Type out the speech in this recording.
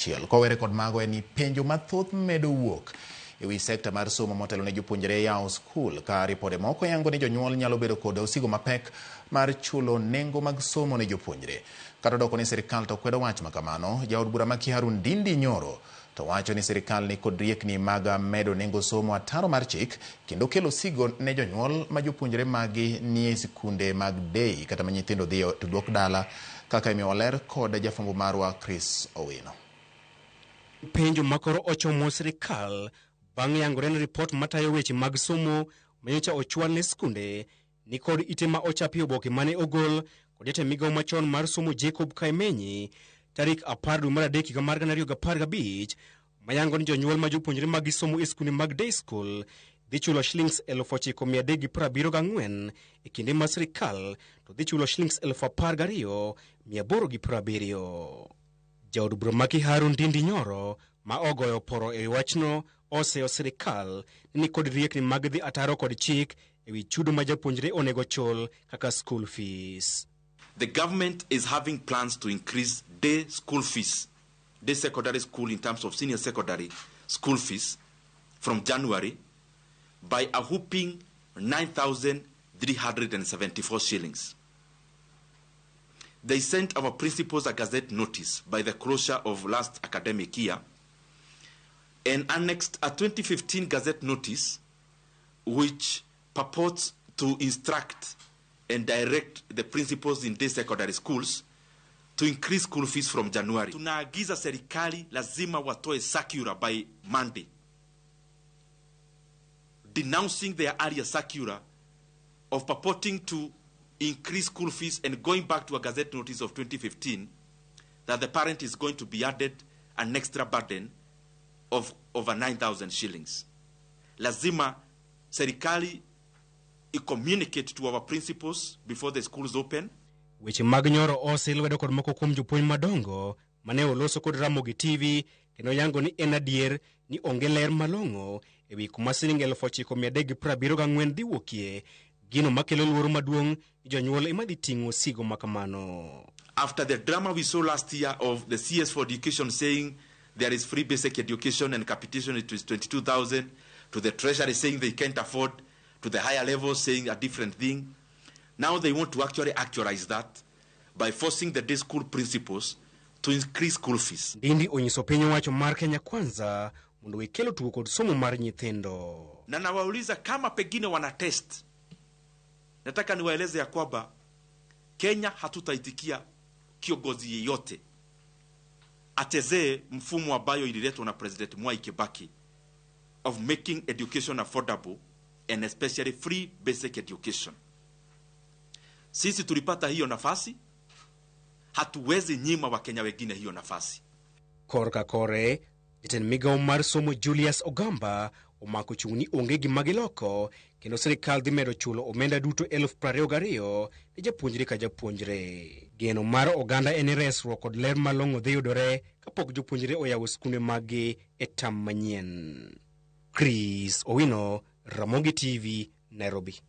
Achiel. Kowere kod mago en ni penjo mathoth medo wuok e wi sekta mar somo motelo ne jopuonjre yawo skul ka ripode moko yango ni jonyuol nyalo bedo kod osigo mapek mar chulo nengo mag somo ne jopuonjre. Kata odoko ni sirikal to kwedo wach makamano, jaod bura ma Kiharu Ndindi Nyoro to wacho ni sirikal ni kod riekni mag medo nengo somo ataro mar chik kendo kelo sigo ne jonyuol ma jopuonjre magi nie sikunde mag day kata ma nyithindo dhiyo to duok dala kaka imiyowa ler kod jafwambo marwa Chris Owino. Penjo makoro ochomo sirikal bang' yangore ni ripot matayo weche mag somo manyocha ochwal ne skunde ni kod ite ma ochapi oboke mane ogol kod jatend migawo machon mar somo Jacob Kaimenyi tarik 10 dwe mar adek higa mar 2015 mayango ni jonyuol ma jopuonjre mag somo e skunde mag day school dhi chulo shillings 9,374 e kinde ma sirikal to dhi chulo shillings 12,870. Jaod bura ma Kiharu Ndindi Nyoro ma ogoyo poro e wachno oseyo sirikal ni kod riekni mag dhi ataro kod chik e wi chudo ma japuonjre onego chul kaka school fees. The government is having plans to increase day school fees, day secondary school in terms of senior secondary school fees from January by a whooping 9,374 shillings. They sent our principals a gazette notice by the closure of last academic year and annexed a 2015 gazette notice which purports to instruct and direct the principals in day secondary schools to increase school fees from January. Tunaagiza serikali lazima watoe circular by Monday denouncing their earlier circular of purporting to increase school fees and going back to a gazette notice of 2015 that the parent is going to be added an extra burden of over 9,000 shillings. Lazima serikali i-communicate to our principals before the schools open. Weche mag Nyoro ose lwedo kod moko kuom jopuonj madongo mane oloso kod Ramogi TV kendo yango ni en adier ni onge ler malong'o e wi kuma siling 9,374 dhi wuokie, gino makelo luoro maduong' ni jonyuol ema dhi ting'o sigo makamano. After the drama we saw last year of the CS for Education saying there is free basic education and capitation it is 22,000, to the Treasury saying they can't afford, to the higher levels saying a different thing. Now they want to actually actualize that by forcing the day school principals to increase school fees. Ndindi onyiso piny owacho mar Kenya Kwanza mondo we kelo tugo kod somo mar nyithindo. Na nawauliza kama pengine wana test, nataka niwaeleze ya kwamba Kenya hatutaitikia kiongozi yeyote achezee mfumo ambayo ililetwa na President Mwai Kibaki of making education affordable and especially free basic education. Sisi tulipata hiyo nafasi, hatuwezi nyima Wakenya wengine hiyo nafasi. Korka kore, jatend migawo mar somo Julius Ogamba omako chung' ni onge gima giloko kendo sirikal dhi medo chulo omenda duto 22,000 ne japuonjre ka japuonjre. Geno mar oganda en ni resruok kod ler malong'o dhi yudore kapok jopuonjre oyawo skunde maggi e tam manyien. Chris Owino, Ramogi TV, Nairobi.